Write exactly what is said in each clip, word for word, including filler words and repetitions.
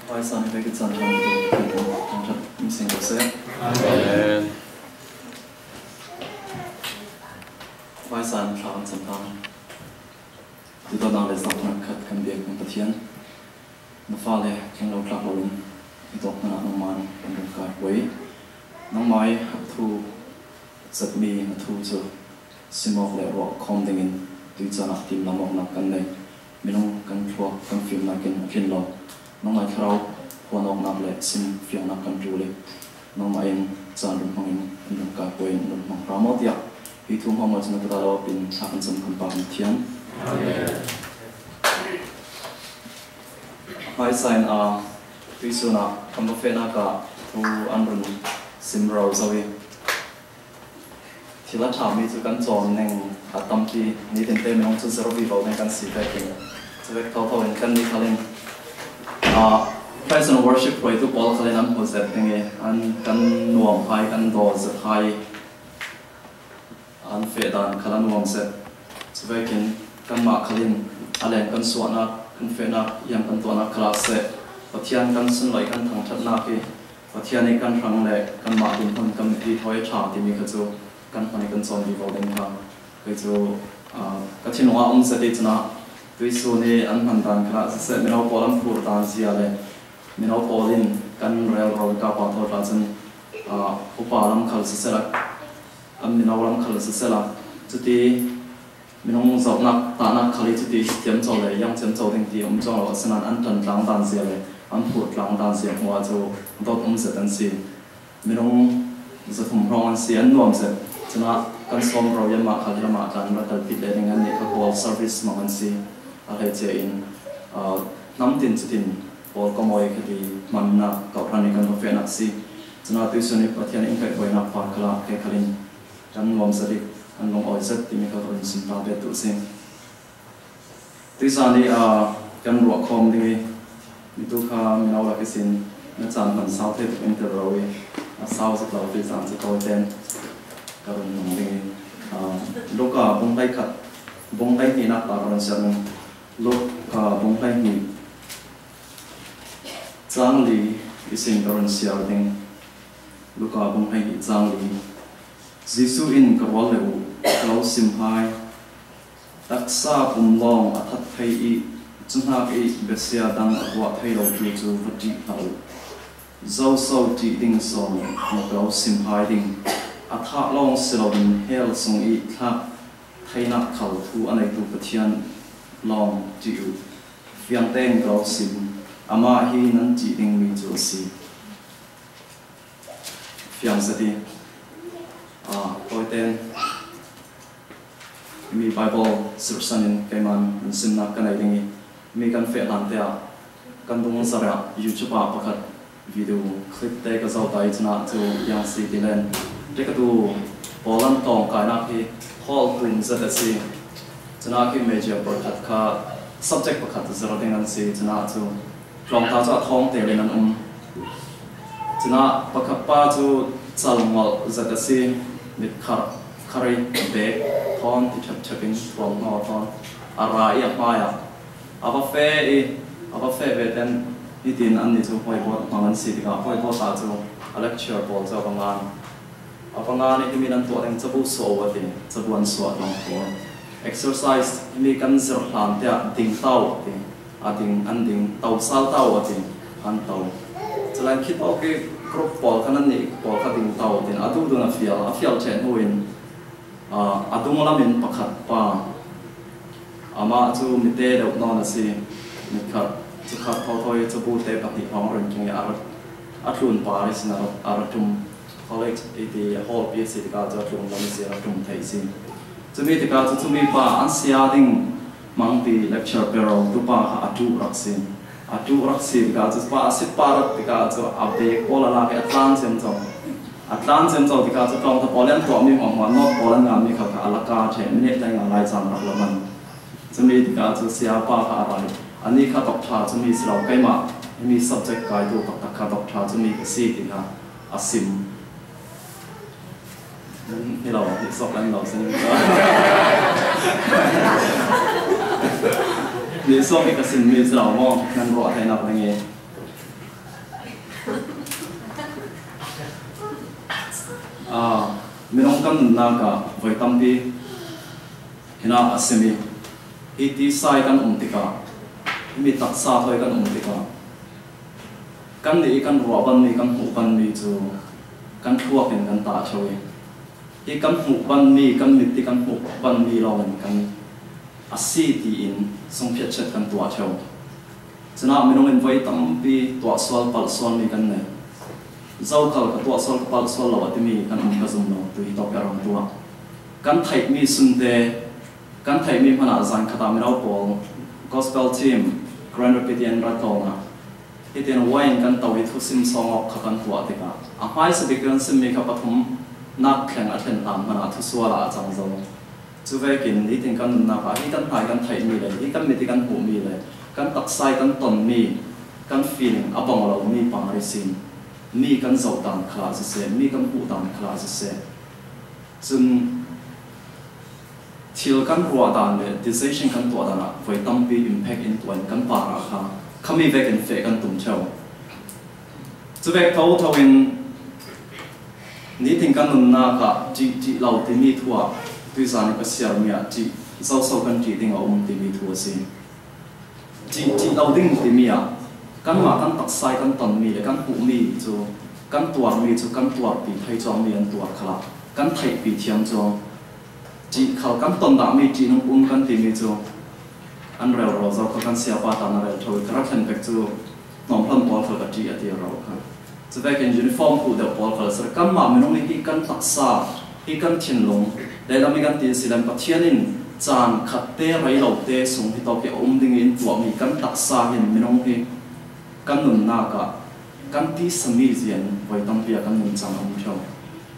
Hmaisan i vek i chan thang tu thang thang thang thang sing ko se. Amen. Hmaisan thang chan thang. Tu to dang le zak nak khat kan biak kan Pathian. Na fa le kan lo tlak lo in i tok na nang man kan dong ka koi. Nang mai hak thu Zatmi a thu cu simawk le ruah khawm dingin tuican ah timlam awknak kan nei. Minung kan thluak kan fimnak in a tlin lo. Nangmah thlarau huan awknak le sim fiangnak kan ṭul i nangmah in caan run hmangin an run kak in an run hmang hram aw tiah hi thu hmang cun a ka lo pin thla kan cam kan pa kan thiam. Hmaisa in a tuisun ah kan va fehnak ah thu an run sim ro zo i thil a ṭhami cu kan cawn ning a tampi nitin te minung cu zero vivo ning kan si vekin cuvek thotho in kan nih khalin, ah, praise and worship hruaitu pawl khalin an hmu zet ding i an kan nuam hai, kan daw zet hai, an feh dan khal a nuam zet. Cuvekin kanmah khalin a leng kan suahnak, kan fehnak, iam kan tuahnak khalah seh Pathian kan sunlawih kan thangṭhatnak i Pathian i kan hrang le kanmah dinhmun kan mipi thawi ṭha timi kha cu kan hman i kan cawn vivo ding kha kei cu, aa, ka thinlung ah um zet i cun ah tuisun i an hman dan khalah siseh, mino pawl an phur dan zia le mino pawl in kan rel ro ka pa thaw tla cun, aa, upa lam khal siseh la, an mino lam khal siseh la, cuti minung zohnak tahnak khal i cuti ciamco le iang ciamco ding ti um cuang lo, asinain an ṭan tlang dan zia le an phur tlang dan zia hmuah cu dawt um zet an si. Minung zathum hrawng an si, an nuam zet. Cunah kan sawm ro i anmah khal hi lamah tlan rak kalpit le ding an nih kha Kawl service mang an si. A hleicia in, aa, hnam tin cutin Kawl ka mawi kha ti hmannak kawhhran i kan va fehnak si. Cunah tuisun i Pathian in kaihhuainak par khalah kei khalin kan nuam zet i kan lungawi zet timi kha ka run sim ta bet tu si. Tuizan i, aa, kan ruah khawm ding i, mi tu kha mino lak ihsin na caan hman sau thei tuk in tel ro i, a sau zet lo tuizan cu tawi ten ka run nung ding i, aa, Luka bung hleikhat, bung hleihnihnak ta ka run siar ding. Luka bung hleihnih cang li ihsin ka run siar ding. Luka bung hleihnih cang li. Jesuh in, ka rual le uh, ka lo sim hai. Taksa pum lawng a that thei i, cuhnak i besia dang a tuah thei lo tu cu va ṭih hlah uh. Zoso ṭih ding sawn ka lo sim hai ding. A thah lawng si loin hell sung i thlak theinak khal thu a neitu Pathian lawng ṭih uh. Fiang tein ka lo sim, amah hi nan ṭih dingmi cu a si. Fiang zet i, aa, tawiten mi Bible sirhsan in keimah in simnak ka nei ding i, mi kan feh hlan te ah kan dung zarh ah YouTube ah pakhat video clip te ka zoh ta i cunah cu iang si ti len ṭekatu pawl an tawngkainak hi hawl tum zet a si. Cunah khi major pakhat kha subject pakhat zir ding an si. Cunah cu tlawngta cu a thawng tel in an um. Cunah pakhat pa cu cal ngolh zet a si, mit khar, khar i bek thawn ti ṭhepṭhep in thuam hnawh thawn a ra i a hmai ah a va feh i a va feh ve ten hitin annih cu hawibawt hmang an si tikah hawibawt ah cu a lecture pawl cu a va ngan. A va ngan i himi nan tuah ding cabu suah uh a ti, cabu an suah tlawng pawl. Exercise himi kan zirh hlan tiah ding ta uh a ti, a ding, an ding, to sal ta uh a ti, an to. Culan khit awk i group pawl kha nan nih pawl kha ding ta uh a ti, a duh dun a fial, a fial ṭheh hnu in, aa, a dunglam in pakhat pa, amah cu mite deuh nawn a si, mit khar, cu khar thotho i cabu te pahnih hrawng a run king i a rak, a tlun par ihsin a rak, a rak ṭum. College i ti a hawlpi a si tikah cu a tlung lam i si a rak ṭum thei si. Cumi tikah cu cumi pa an sia ding hmangpi lecture pe ro tu pa kha a ṭuh rak si. A ṭuh rak si tikah cu pa a sit pah rak tikah cu a bag pawl a lak i a tlan ciamco. A tlan ciamco tikah cu tlawngta pawl i an tuahmi hmuahhmuah note pawl an nganmi kha kha a lak ah ṭheh, minute hleinga lai caan rak la man. Cumi tikah cu sia pa kha a ra i, ani kha doctor cumi si lo, keimah himi subject kaitu taktak kha doctor cumi ka si ti kha a sim. Hi lo, hi sok lem lo si. Ni sok i ka simmi si lo maw, nan ruah theinak ding i. A, minung kan nunnak ah voi tampi hinah a simi. Hi tisa i kan um tikah, himi taksa thawi kan um tikah, kannih i kan ruah banmi, kan hmuh banmi cu kan thluak in kan tah ṭheo i, hi kan hmuh banmi, kan mit i kan hmuh banmi lawngin kan a si tiin sungphiat chet kan tuah ṭheo. Cunah minung in voi tampi tuahsual palhsualmi kan nei. Zokhal ka tuahsual, ka palhsual lo a timi kan um ka zum lo, tu hi tawk a rang tuah. Kan theihmi sunte, kan theihmi hmanah zan khatah mino pawl, gospel team, Grand Rapids in rat tlawngah hitin wine kan to i thusim sawng awk kha kan tuah tikah, a hmaisa bik kan simmi kha pathumnak thleng a thlen hlan hmanah thusual ah a cang zo. Cuvekin nitin kan nunnak ah hi kan hna i kan theihmi le hi kan mit i kan hmuhmi le kan taksa i kan tonmi, kan feeling a bang lomi pang ihsin, mi kan zoh dan khalah siseh, mi kan hmuh dan khalah siseh, cun thil kan ruah dan le decision kan tuah dan ah voi tampi impact in tuah in kan parah kha khami vekin feh kan tum ṭheo. Cuvek thotho in nitin kan nunnak ah ṭih, ṭih lo timi thu ah tuizan i ka siarmi ah ṭih zoso kan ṭih ding a um timi thu a si. Ṭih, ṭih lo ding timi ah kanmah kan taksa i kan tonmi le kan hmuhmi cu, kan tuarmi cu kan tuarpi thei cuangmi an tuar khalah kan theihpi thiam cuang. Ṭih khal kan ton dahmi ṭihnung um kan timi cu an relro zo kha kan siapa tan a rel ṭheo i ka ra thlen pek cu hnawmhlan pawl khal ka ṭih a ti ro kha. Cuvekin uniform khuh deuh pawl khal a si. Kanmah minung i hi kan taksa, hi kan thinlung, lehlam i kan ti si len Pathian in caan khatte rei lote sung hi tawk i a um ding i in tuahmi kan taksa hin minung hi kan nunnak ah kan tisa mi zia in voi tampi ah kan nun cang a um ṭheo.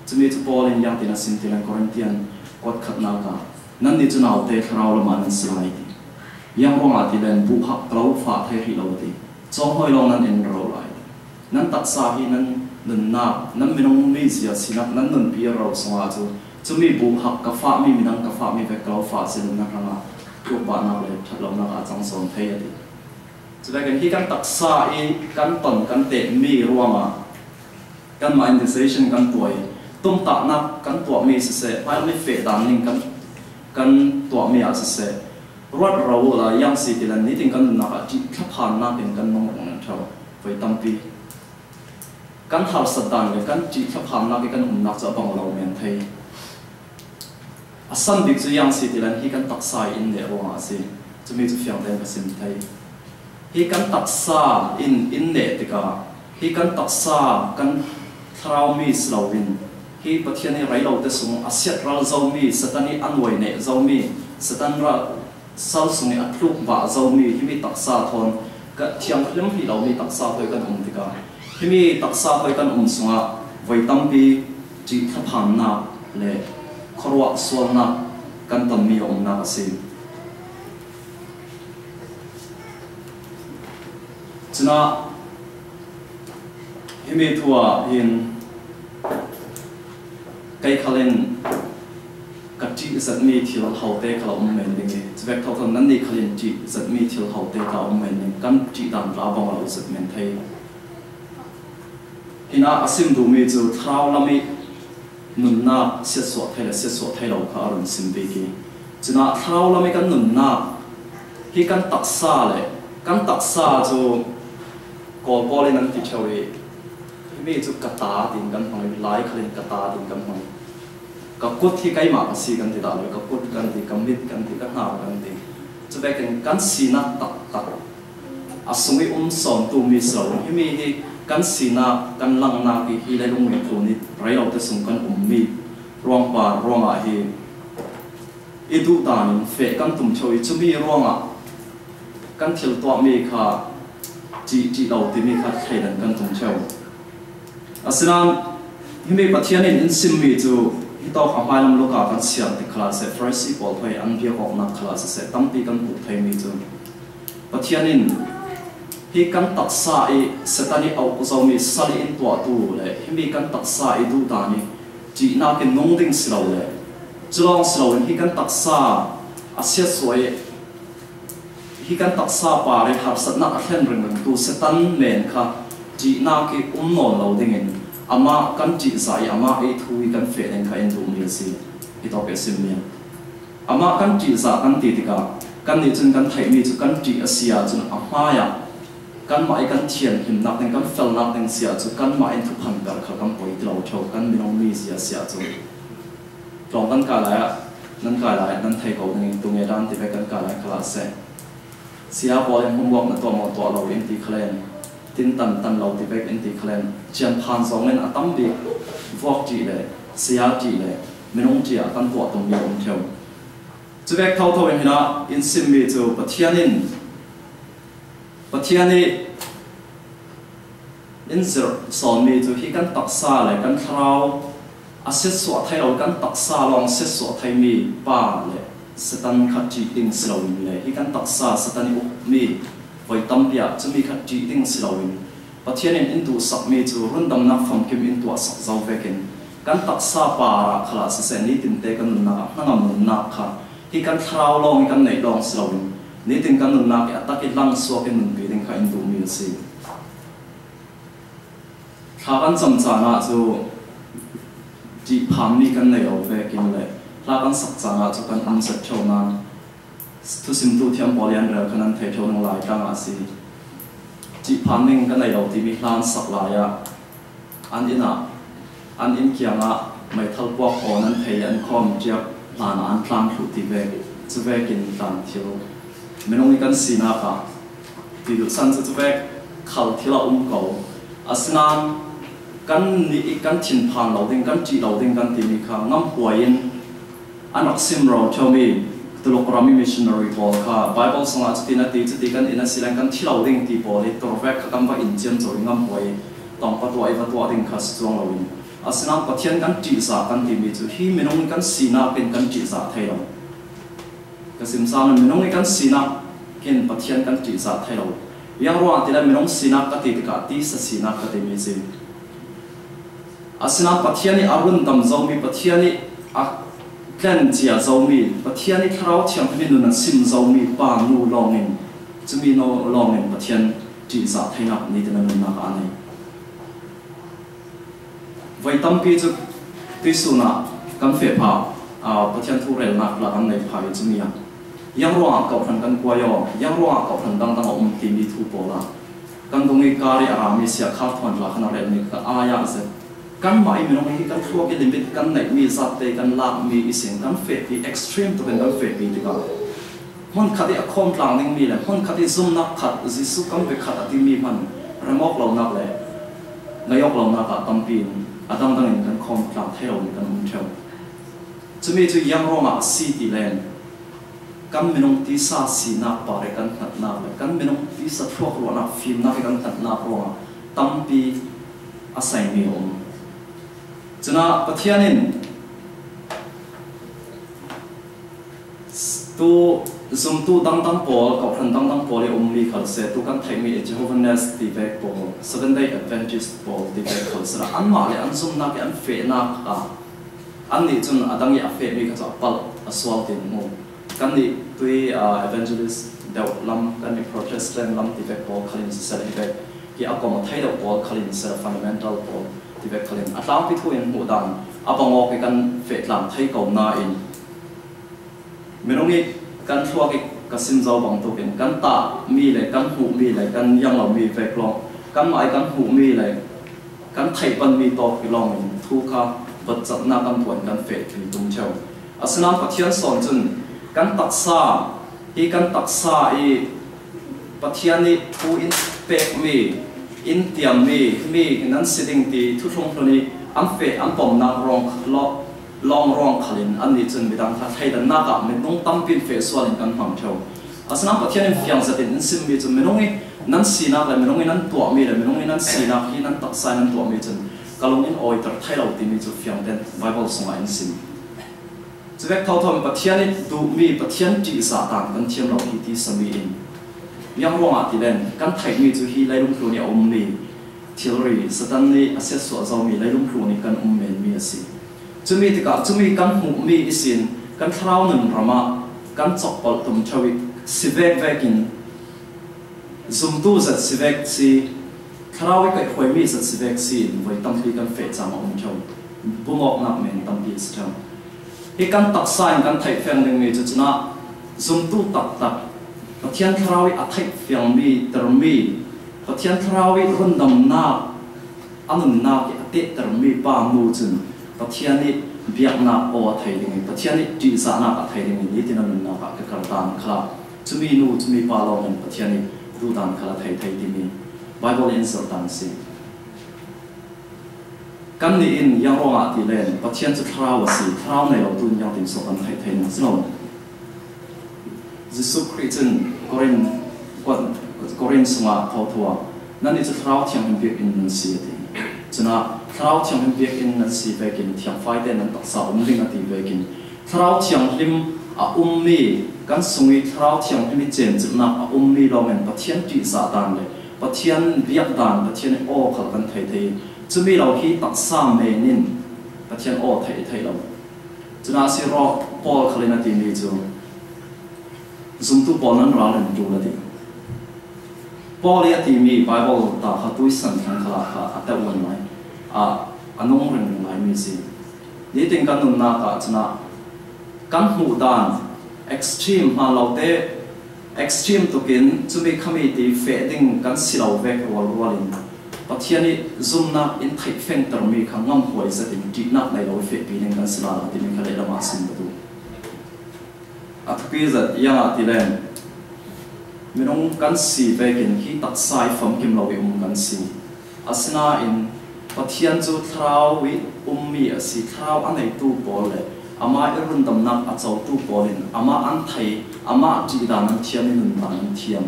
Cumi cu Paul in ziangtin a sim ti len Korintian kuat khatnak ah, "Nannih cu naute thlarau lamah nan si lai," ti. Ziang ruangah ti len buhhak ka lo fah thei rih lo ti. Cawnghawi lawng nan in ro lai ti. Nan taksa hi nan nunnak, nan minung mi zia sinak nan nunpi ro sungah cu cumi buhhak ka fahmi midang ka fahmi vek ka lo fah si nan hrangah tlukbahnak le ṭhatlonak a cang sawn thei a ti. Cuvekin hi kan taksa i kan ton kan tehmi ruangah kanmah in decision kan tuah i tumtahnak kan tuahmi siseh, hmailami feh dan ning kan, kan tuahmi ah siseh, ruat ro uhla ziang si ti len nitin kan nunnak ah ṭih thlaphannak in kan nung rung ṭheo. Voi tampi kan harsat dan le kan ṭih thlaphannak i kan umnak cu a bang lo men thei. A san bik cu ziang si ti len hi kan taksa i in neh ruangah a si. Cumi cu fiang tein ka sim thei. Hi kan taksa in in neh tikah hi kan taksa kan thlarau mi si loin hi Pathian i rei lote sung a siatral zomi, Satan i a nuai neh zomi, Satan ral sal sung i a tluk bah zomi himi taksa thawn ka thianghlim hrih lomi taksa thawi kan um tikah himi taksa thawi kan um sungah voi tampi ṭih thlaphannak le khuaruah sualnak kan tonmi a umnak a si. Cunah himi thu ah hin kei khal in ka ṭih zetmi thil hote khal a um men ding i, cuvek thotho nannih khal in ṭih zetmi thil hote tla a um men ding, kan ṭih dan tla bang a lo zet men thei. Hinah a sim duhmi cu thlarau lam i nunnak siatsuah thei le siatsuah thei lo kha a run sim bik i, cunah thlarau lam i kan nunnak hi kan taksa le kan taksa cu Kawl pawl in an ti ṭheo i, himi cu ka ta tiin kan hmang i, Lai khal in ka ta tiin kan hmang i, ka kut hi keimah ka si kan ti dah lo i, ka kut kan ti, ka mit kan ti, ka hnar kan ti. Cuvekin kan sinak taktak a sung i um sawntu mi si lo. Himi hi kan sinak, kan langnak i hi leilung i tlun i rei lote sung kan ummi ruangpar ruangah hi i duh dan in feh kan tum ṭheo i, cumi ruangah kan thil tuahmi kha ṭih, ṭih lo timi kha thleidan kan tum ṭheo. Asinain himi Pathian in in simmi cu hitawk a hmailam luk ah kan siar tik khalah siseh, Farasi pawl thawi an biak awknak khalah siseh, tampi kan hmuh theimi cu Pathian in hi kan taksa i Satan i auh zomi sal i in tuahtu le himi kan taksa i duh dan i ṭihnak in nung ding si lo le, culawng si loin hi kan taksa a siatsuah i hi kan taksa par i harsatnak a thlen ringringtu Satan men kha ṭihnak i um nawn lo dingin Amah kan ṭihzah i amah ei thu hi kan feh ding kha in duhmi a si. Hitawk i simmi. Amah kan ṭihzah kan ti tikah kannih cun kan theihmi cu kan ṭih a si ahcun a hmaiah kanmah i kan thianhlimnak ding, kan felnak ding si ahcun kanmah in thuphanper kha kan poi ti lo ṭheu, kan minung mi zia si ahcun. Tlawng kan kai lai ah, nan kai lai ah nan thei ko ding i tunge dan ti vek kan kai lai khalah seh. Saya pawl in homework na tuah maw tuah lo in ti khalen, tin tan tan lo ti vek in ti khalen, ciamphan zong in a tam bik vuak ṭih le saya ṭih le minung ṭih ah kan tuah tummi a um ṭheu. Cuvek thotho in hinah in simmi cu Pathian in, Pathian i in zirh sawnmi cu hi kan taksa le kan thlarau a siatsuah thei lo, kan taksa lawng siatsuah theimi pa le Satan kha ṭih ding si loin le hi kan taksa Satan i ukmi voi tampi ah cumi kha ṭih ding si loin Pathian in in duhsakmi cu rundamnak famkim in tuahsak zo vekin kan taksa parah khalah siseh, nitinte kan nunnak ah hnangam nunnak kha hi kan thlarau lawng i kan neih lawng si loin nitin kan nunnak i a tak i langsuak i nunpi ding kha in duhmi a si. Thla kan cam caan ah cu ṭihphanmi kan nei lo vekin le thla kan sak caan ah cu kan um zet ṭheu nain thusimtu thiam pawl i an rel kha nan thei ṭheu ning lai tlang ah a si. Ṭihphan ning kan nei lo timi hla an sak lai ah an inn ah, an inn kiangah meithal puak aw nan thei an khawm ṭiak hlan ah an tlan thluh ti vek, cuvekin tlan thil minung i kan sinak ah ti duhsan cu cuvek khal thil a um ko. Asinain kan nih i kan thinphan lo ding, kan ṭih lo ding kan timi kha ngamhuai in an rak sim ro ṭheumi Tuluk ram i missionary pawl kha Bible sungah cutin a ti, cuti kan in a si le kan thi lo ding ti pawl i tur vek kha kan va in ciamco i ngamhuai i tongpa tuah i va tuah ding kha si cuang loin. Asinain Pathian kan ṭihzah kan timi cu hi minung i kan sinak in kan ṭihzah thei lo. Ka simsal in minung i kan sinak in Pathian kan ṭihzah thei lo. Ziang ruangah ti le minung sinak ka ti tikah tisa sinak ka timi si. Asinain Pathian i a rundam zomi, Pathian i a tlencia zomi, Pathian i Thlarau Thianghlim i nun a sim zomi pa nu lawngin, cumi nu lawngin Pathian ṭihzah theinak nitin a nunnak a nei. Voi tampi cu tuihsun ah kan feh phah, aa, Pathian thu relnak la kan nei phah i cumi ah ziang ruangah kawhhran kan kuai aw, ziang ruangah kawhhran dangdang a um timi thu pawl ah kan dung i kar i a rami siah khar thuan tla khan a relmi ka ai ah zet. Kanmah i minung hi kan thluak i limit kan neihmi zatte kan lakmi ihsin kan fehpi, extreme tukin kan fehpi tikah hmun khat i a khawm tlang dingmi le hmun khat i zumnak khat, Jesuh kan pe khat a timi hman remawk lonak le ngaiawk lonak ah tampi in a dangdang in kan khawm tlang thei lomi kan um ṭheu. Cumi cu ziang ruangah a si ti len kan minung tisa sinak par i kan hngatnak le kan minung tisa thluak ruahnak fimnak i kan hngatnak ruangah tampi a seimi a um. Cunah Pathian in tu zumtu dangdang pawl, kawhhran dangdang pawl i ummi khal seh, tu kan theihmi i Jehovah Nest ti vek pawl, Seventh Day Adventist pawl ti vek khal seh, anmah le an zumnak i an fehnak ah annih cun a dang i a fehmi kha cu a palh a sual tin hmu. Kannih tui, aa, evangelist deuh lam, kannih Protestant lam ti vek pawl khalin siseh, hi vek hi a kom a thei deuh pawl khalin siseh, fundamental pawl ti vek khalin a tlangpi thu in hmuh dan a bang awk i kan feh tlang thei ko nain minung i kan thluak i ka sim zo bang tukin kan tahmi le kan hmuhmi le kan ziang lomi vek lawng, kanmah i kan hmuhmi le kan theih panmi tawk i lawngin thu kha botcatnak kan tuah in kan feh thei tum ṭheu. Asinain Pathian sawn cun kan taksa, hi kan taksa i Pathian i thu in pekmi, in tiammi, mi nan si ding ti thuthlung hlun i an feh, an pomnak ruang, lawng ruang khalin annih cun midang kha thleidannak ah minung tampi in feh sual in kan hmang ṭheu. Asinain Pathian in fiang zetin in simmi cu minung i nan sinak le minung i nan tuahmi le minung i nan sinak hi nan taksa i nan tuahmi cun ka lung in awiter thei lo timi cu fiang tein Bible sungah in sim. Cuvek thotho in Pathian i duhmi, Pathian ṭihzah dan kan thiam lo hi ti sami in. Ziang ruangah ti len kan theihmi cu hi leilung tlun i a ummi thilri, Satan nih a siatsuah zomi leilung tlun i kan um menmi a si. Cumi tikah cumi kan hmuhmi ihsin kan thlarau nun ramah kan cawkpalh tum ṭheu i si vekvekin zumtu zet si vek si, Thlarau i kaihhuaimi zat si vek si in voi tampi kan feh cang a um ṭheu. Bumawknak men tampi a si ṭheu. Hi kan taksa in kan theih fiang dingmi cu cunah zumtu taktak Pathian Thlarau i a theih fiangmi, termi, Pathian Thlarau i rundamnak a nunnak i a tehtermi pa nu cun Pathian i biaknak aw a thei ding i Pathian i ṭihzahnak a thei ding i nitin a nunnak ah ka kar dan khalah cumi nu cumi pa lawngin Pathian i duhdan khal a thei thei timi Baibal in zirh dan a si. Kannih in ziang ruangah ti len Pathian cu thlarau a si, thlarau nei lo tu in ziangtin so kan theih thei ning a si lo. Jesuh Khrih cun Korin, Korin sungah thawthaw ah, "Nannih cu Thlarau Thianghlim biakinn nan si," a ti. Cunah Thlarau Thianghlim biakinn nan si vekin thiangfaite nan taksa um ding a ti vekin Thlarau Thianghlim a ummi, kan sung i Thlarau Thianghlim i cemcilhnak a ummi lawngin Pathian ṭihzah dan le Pathian biak dan, Pathian i aw khal kan thei thei i, cumi lo hi taksa men in Pathian aw theih i theih lo. Cunah a si rawh Paul khal in a timi cu zumtu pawl nan ralrin ṭul a ti. Paul i a timi Baibal ta kha tuisan thlang khalah kha a teuh ngai, a, a nung ringring ngaimi a si. Nitin kan nunnak ah cunah kan hmuh dan extreme hmaan lote, extreme tukin cumi khami ti feh ding kan si lo vek rualrual in Pathian i zumnak in theih fengtermi kha ngamhuai zetin ṭihnak nei lo i fehpi ding kan si lai lo timi kha lehlam ah a sim ka duh. A thupi zat ziangah ti len minung kan si vekin hi taksa i famkim lo i um kan si. Asinain Pathian cu thlarau i ummi a si, thlarau a neitu pawl le amah i rundamnak a cotu pawl in amah an thei, amah ṭihdan an thiam i nundan an thiam.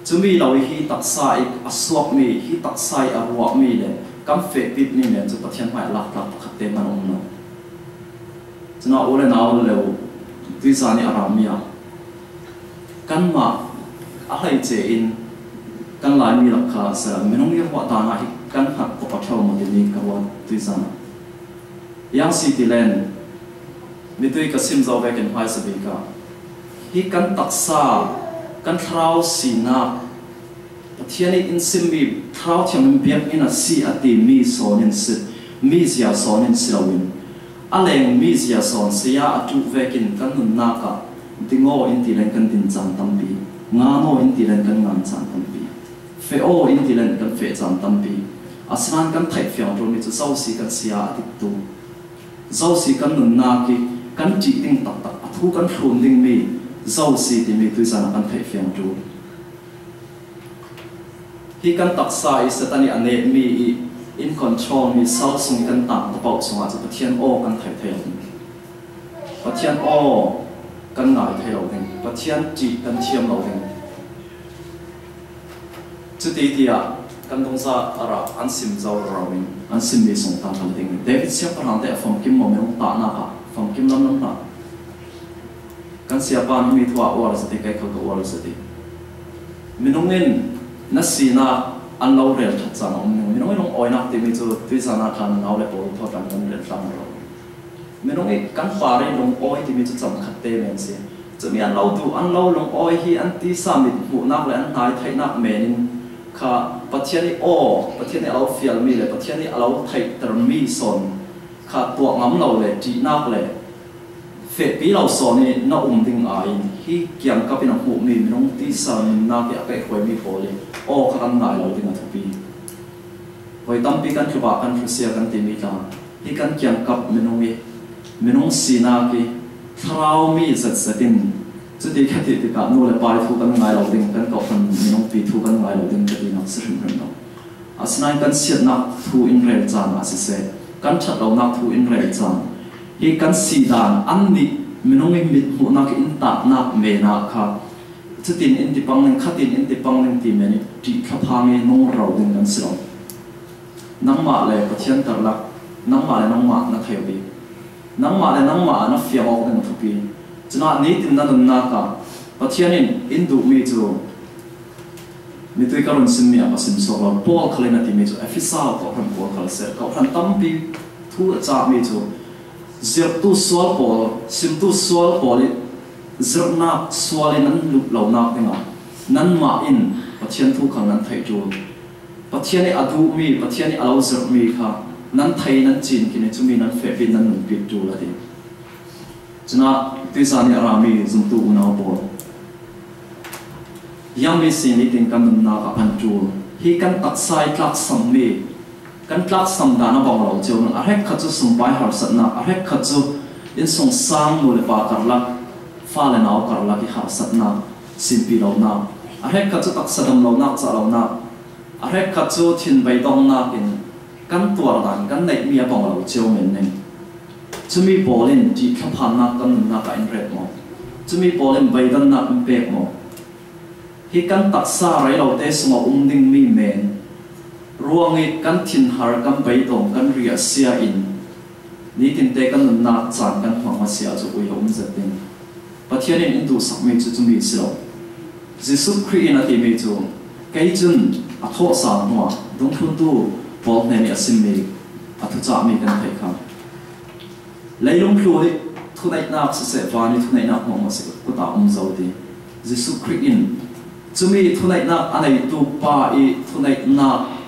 Cumi lo i hi taksa i a suakmi, hi taksa i a ruahmi le kan fehpitmi men cu Pathian hmai a laktlak pakhat te hman a um lo. Cunah u le nau le u tuizan i a rami ah kanmah a hleice in kan Laimi lak kha sehla minung i ruah dan ah hi kan hngat pawp a ṭheu maw timi ka ruat tuizan ah. Yang si ti len mitui ka sim zo vekin hmaisa bik ah hi kan taksa, kan thlarau sinak Pathian i in simmi Thlarau Thianghlim biakinn a si a timi sawn in si, mizia sawn in si loin a leng mizia sawn saya a ṭuh vekin kan nunnak ah ding aw in ti len kan din caan tampi, ngan aw in ti len kan ngan caan tampi, feh aw in ti len kan feh caan tampi, asinain kan theih fiang ṭulmi cu zo si kan saya a tiktu, zo si kan nunnak i kan ṭih ding taktak, a thu kan hlun dingmi zo si timi tuizan ah kan theih fiang ṭul. Hi kan taksa i Satan i a nehmi i in control mi sal sung i kan tang paoh sungah cu Pathian aw kan thei thei lo ding. Pathian aw kan ngai thei lo ding. Pathian ṭih kan thiam lo ding. Cuti tiah kan dungza a rah an sim zo rau in an simmi sung tang kan ding. David siangpahrang te a famkim maw, minung tahnak ah famkim lamlam hna. Kan siapa nih mi thu ah uar a si ti, kei khal ka uar a si ti. Minung in na sinak an lo rel ṭhat caan a um ning. Minung i lungawinak timi cu tuizan ah khan nau le pawl thawṭan kan rel tlang lo. Minung i kan par i lungawi timi cu cam khat te men si. Cumi an lo duh, an lo lungawi hi an tisa mit hmuhnak le an hnai theihnak men in kha Pathian i aw, Pathian i a lo fialmi le Pathian i a lo theihtermi sawn kha tuah ngam lo le ṭihnak le fehpi lo sawn i na um ding aiin hi kiangkap in a hmuhmi minung tisa nunnak i a kaihhuaimi pawl i aw kha kan ngai lo ding a thupi. Voi tampi kan tluk ah kan hrusia kan timi tla hi kan kiangkap minung i minung sinak i thlarau mi zetzet in cuti kha ti tikah nu le pa i thu kan ngai lo ding, kan kawhhran minung pi thu kan ngai lo ding ka tinak si hrimhrim lo. Asinain kan siatnak thu in rel caan ah siseh, kan ṭhat lonak thu in rel caan hi kan si dan annih minung i mit hmuhnak i in tahnak men ah kha cutin in ti pang ning, khatin in ti pang ning ti men i ṭih thlaphang i nung ro ding kan si lo. Nangmah le Pathian karlak, nangmah le nangmah na thei aw bik, nangmah le nangmah na fiang awk ding a thupi. Cunah nitin na nunnak ah Pathian in in duhmi cu mitui ka run simmi ah ka sim suak lo. Paul khal in a timi cu Efesa kawhhran pawl khal a si. Kawhhran tampi thu a cahmi cu zirhtu sual pawl, simtu sual pawl i zirhnak sual i nan luh lonak dingah nanmah in Pathian thu khal nan theih ṭul. Pathian ih a duhmi, Pathian ih a lo zirhmi kha nan thei, nan cin khin ih, cumi nan fehpi, nan nunpik ṭul a ti. Cunah tuizan ih a rami zumtu unau pawl, ziangmi si nitin kan nunnak ah phan ṭul. Hi kan taksa ih tlaksammi, kan tlaksam dan a bang lo cio ding. A hrekkhat cu sumpai harsatnak, a hrekkhat cu innsungsang nu le pa karlak, fa le nau karlak ih harsatnak, simpi lonak, a hrekkhat cu taksa dam lonak, cah lonak, a hrekkhat cu thinbei donghnak in kan tuar dan kan neihmi a bang lo cio men ning. Cumi pawl in ṭihthlaphannak kan nunnak ah in ret maw? Cumi pawl in beidannak in pek maw? Hi kan taksa rei lote sungah um dingmi men ruangih kan thinhar, kan beidong, kan riahsia in nitinte kan nunnak caan kan hmang a si ahcun ui a um zet ding. Pathian in in duhsakmi cu cumi si lo. Jesuh Khrih in a timi cu, kei cun a thawhsang hnuah dungthluntu pawl hnen ih a simmi, a thucahmi kan theih kha. Leilung tlun ih thuneihnak siseh, van ih thuneihnak hmuahhmuah si kut ah um zo ti. Jesuh Khrih in cumi thuneihnak a neitu pa ih thuneihnak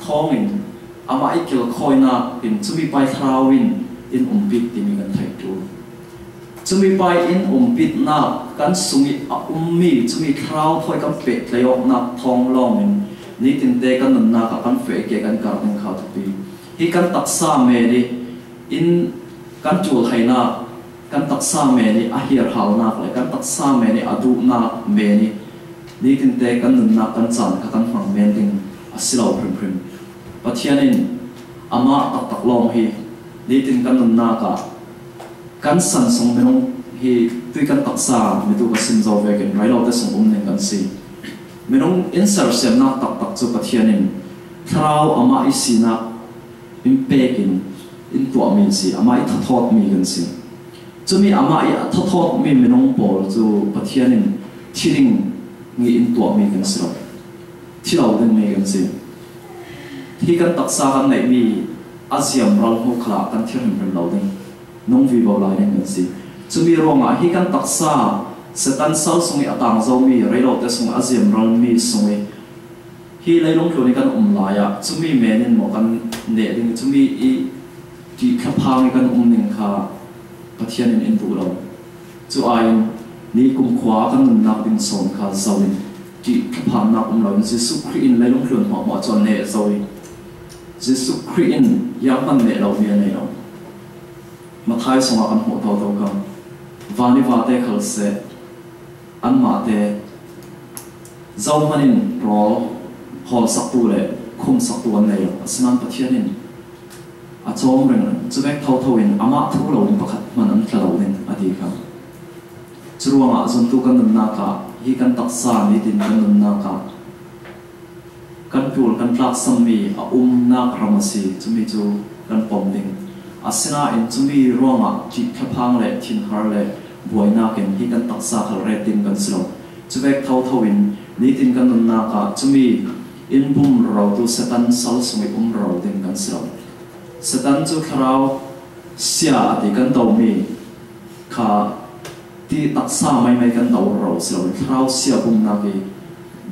thawngin amah ih kilkhawinak in cumi pa ih thlarau in in umpit timi kan theih ṭul. Cumi pa ih in umpitnak kan sungih a ummi cumi thlarau thawi kan pehtlai awknak thawng lawngin nitinte kan nunnak ah kan feh ke kan kar ding kha thupi. Hi kan taksa men ih in kan ṭulhainak, kan taksa men ih a hirhalnak le kan taksa men ih a duhnak men ih nitinte kan nunnak kan caan kha kan hmang men ding a si lo hrimhrim. Pathian in amah taktak lawng hi nitin kan nunnak ah kan san sung minung hi, tui kan taksa mitu ka sim zo vekin rei lote sung um ning kan si. Minung in sersiamnak taktak cu Pathian in thlarau amah ih sinak in pekin in tuahmi an si, amah ih thathawtmi kan si. Cumi amah ih a thathawtmi minung pawl cu Pathian in thi ding ih in tuahmi kan si lo, thi lo dingmi kan si. Hi kan taksa kan neihmi a ziamral hnu khalah kan thi hrimhrim lo ding, nung vivo lai ding kan si. Cumi ruangah hi kan taksa Satan sal sungih a tang zomi, rei lote sungah a ziamralmi sungih hi leilung tlun ih kan um lai ah cumi men in maw kan neh ding, cumi ih ṭihthlaphang ih kan um ning kha Pathian in in duh lo. Cu aiin ni kumkhua kan nunnak ding sawn kha zoh in ṭihthlaphannak um loin Jesuh Khrih in leilung tlun hmuahhmuah cu a neh zo ih Jesuh Khrih in zianghman neh lomi a nei lo. Matthai sungah kan hmuh toto kha, van ih vate khal seh, anmahte zohman in rawl hawlsaktu le khumsaktu an nei lo. Asinain Pathian in a cawm ringring, cuvek thotho in amah thu loin pakhat hman an tla lo ding a ti kha. Curuangah zumtu kan nunnak ah, hi kan taksa nitin kan nunnak ah kan ṭul, kan tlaksammi a umnak ram a si, cumi cu kan pom ding. Asinain cumi ruangah ṭihthlaphang le thinhar le buainak in hi kan taksa khal ret ding kan si lo. Cuvek thotho in nitin kan nunnak ah cumi in bum rorotu Satan sal sungih um roro ding kan si lo. Satan cu thlarau sia a ti kan domi kha ti taksa maimai kan do roro si loin thlarau sia bumnak ih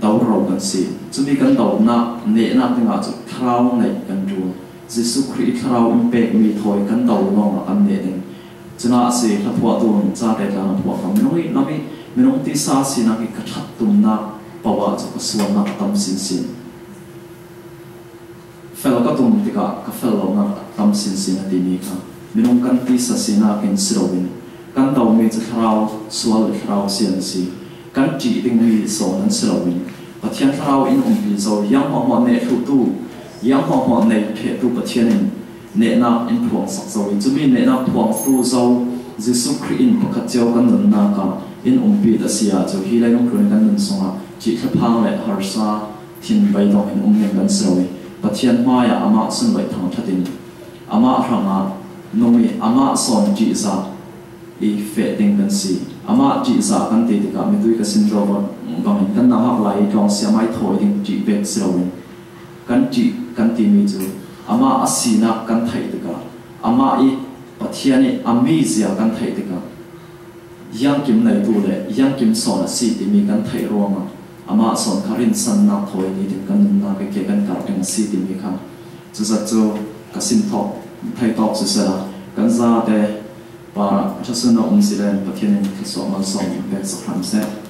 do roro kan si. Cumi kan donak nehnak dingah cu thlarau neih kan ṭul. Jesuh Khrih ih thlarau in pekmi thawi kan do lawngah kan neh ding. Cunah a si, hlaphuahtu in cate tla na phuah kha, minung ih lam ih minung tisa sinak ih ka ṭhat tumnak paoh ah cu ka sualnak a tam sinsin. Fel ka tum tikah ka fel lonak a tam sinsin a timi kha minung kan tisa sinak in si loin kan domi cu thlarau sual le thlarau sia an si. Kan ṭih dingmi sawn an si loin Pathian thlarau in umpi zo, ziang hmuahhmuah neh thluhtu, ziang hmuahhmuah nei ṭhehtu Pathian in nehnak in phuangsak zo ih cumi nehnak phuangtu zo Jesuh Khrih in pakhat cio kan nunnak ah in umpi a si ahcun hi leilung tlun ih kan nun sungah ṭihthlaphang le harsa thinbei dong in um ning kan si lo ih Pathian hmaiah amah sunloih thangṭhat in amah hrangah nung ih amah sawn ṭihzah ih feh ding kan si. Amah ṭihzah kan ti tikah mitui ka sim zo bangin kan nauhak lai ih tlawng si amah ih thawi ding ṭih pek si loin kan ṭih kan timi cu amah a sinak kan theih tikah, amah ih Pathian ih a mizia kan theih tikah, ziangkim neitu le ziangkim sawn a si timi kan theih ruangah Amah sawn kha rinsanna thawi ni ding kan nunnak a ke kan karh ding a si timi kha cuzat cu ka sim thawk thei tawk siseh, kan zate parah ṭhasun a um si len Pathian in thluasuah malsawm in pek sak hram seh.